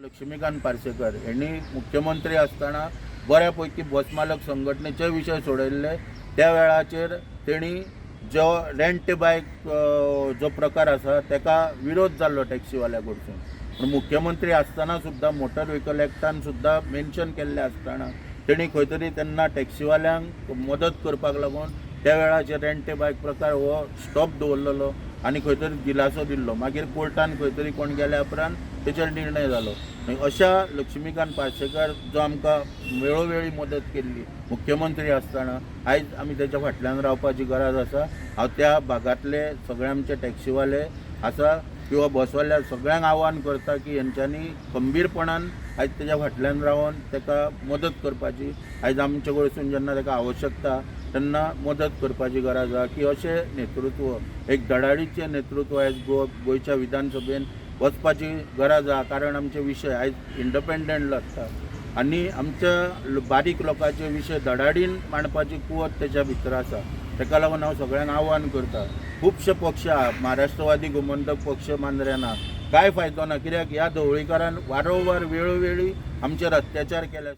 लक्ष्मीकांत पार्सेकर हेणी मुख्यमंत्री आसतना बऱ्या पैकी बस मालक संघटनेचे विशय सोडयल्ले. त्या वेळाचेर तेणी जो रेंट बायक जो प्रकार आसा तेका विरोध जाल्लो टॅक्सीवाल्या कडसून, पूण मुख्यमंत्री आसतना सुद्दां मोटर व्हेकल एक्टान सुद्दां मेन्शन केल्लें आसतना तेणी खंय तरी तेन्ना टॅक्सीवाल्यांक मदत करपाक लागून त्या वेळाचेर रेंट बायक प्रकार हो स्टॉप दवरलेलो आनी खंय तरी दिलासो दिल्लो. मागीर कोर्टान खंय तरी कोण गेल्या उपरांत तेचेर निर्णय जालो. मागीर अशा लक्ष्मीकांत पार्सेकर जो आमकां वेळोवेळी मदत केल्ली मुख्यमंत्री आसतना, आयज आमी तेच्या फाटल्यान रावपाची गरज आसा. हांव त्या भागांतले सगळे आमचे टॅक्सीवाले आसा किंवा बसवाल्या सगळ्यांक आव्हान करता की हेंच्यांनी खंबीरपणान आयज तेज्या फाटल्यान रावन तेका मदत करपाची, आयज आमचे कडसून जेन्ना तेका आवश्यकता तेन्ना मदत करपाची गरज आसा की अशें नेतृत्व, एक धडाडीचें नेतृत्व आयज गोंयच्या विधानसभेन वचपाची गरज आसा. कारण आमचे विशय आयज इंडिपेंडंट लागता आनी आमच्या बारीक लोकांचे विशय धडाडीन मांडपाची कुवत तेच्या भितर आसा. तेका लागून हांव सगळ्यांक आव्हान करता. खुबशे पक्ष आहा, महाराष्ट्रवादी गोमंतक पक्ष मांद्र्यां ना, कांय फायदो ना, कित्याक ह्या ढवळीकारान वारंवार वेळोवेळी आमचेर अत्याचार केले.